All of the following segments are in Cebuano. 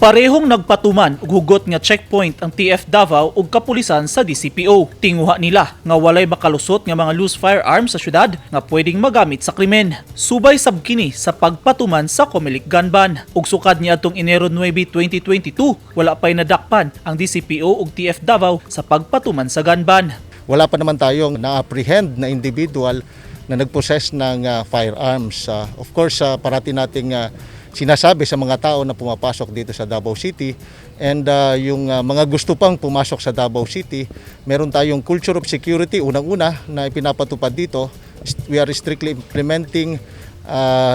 Parehong nagpatuman og hugot nga checkpoint ang TF Davao ug kapulisan sa DCPO. Tinguha nila nga walay makalusot nga mga loose firearms sa syudad nga pwedeng magamit sa krimen. Subay sab kini sa pagpatuman sa Comelec gun ban. Ug sukad niadtong Enero 9, 2022, wala pay nadakpan ang DCPO ug TF Davao sa pagpatuman sa gun ban. Wala pa naman tayong na-apprehend na individual na nag-possess ng firearms. Of course, parati nating sinasabi sa mga tao na pumapasok dito sa Davao City and yung mga gusto pang pumasok sa Davao City, meron tayong culture of security unang-una na ipinapatupad dito. We are strictly implementing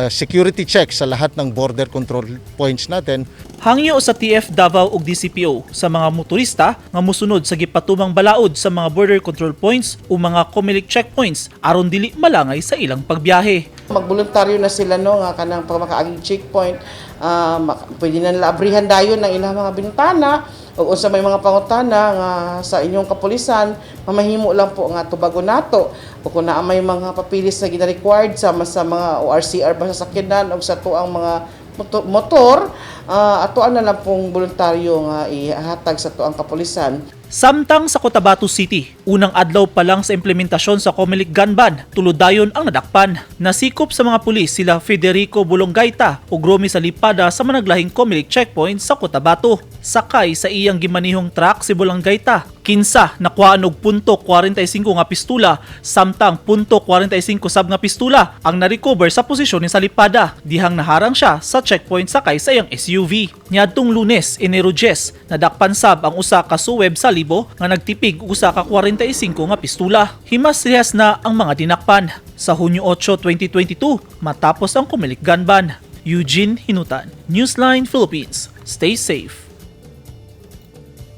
security checks sa lahat ng border control points natin. Hangyo sa TF Davao ug DCPO sa mga motorista nga musunod sa gipatumang balaod sa mga border control points o mga Comelec checkpoints aron dili malangay sa ilang pagbiyahe. Magboluntaryo na sila, no, nga kanang pag makaagig checkpoint, pwede na nila abrihan dayon ng ilang mga bintana o unsa may mga pangutana nga sa inyong kapulisan, mamahimo lang po nga tubagon nato o kung naa may mga papilis na gina-required sama sa mga ORCR ba sa sakyanan o sa tuang mga motor, atoan na lang pong voluntaryo nga ihatag sa tuang kapulisan. Samtang sa Cotabato City, unang adlaw pa lang sa implementasyon sa Comelec gun ban, tulo dayon ang nadakpan. Nasikop sa mga pulis sila Federico Bolongaita ug Romy Salipada sa managlahing Comelec checkpoint sa Cotabato. Sakay sa iyang gimanihong truck si Bolongaita, kinsa nakuhaan og .45 nga pistula, samtang .45 sab nga pistula ang na-recover sa posisyon ni Salipada dihang naharang siya sa checkpoint sakay sa iyang SUV. Niadtong Lunes, Enero 10, nadakpan sab ang usa ka Suweb Salibo nga nagtipig og usa ka 45 nga pistula. Himas-rihas na ang mga dinakpan. Sa Hunyo 8, 2022, matapos ang Comelec gun ban. Eugene Hinutan, Newsline Philippines. Stay safe.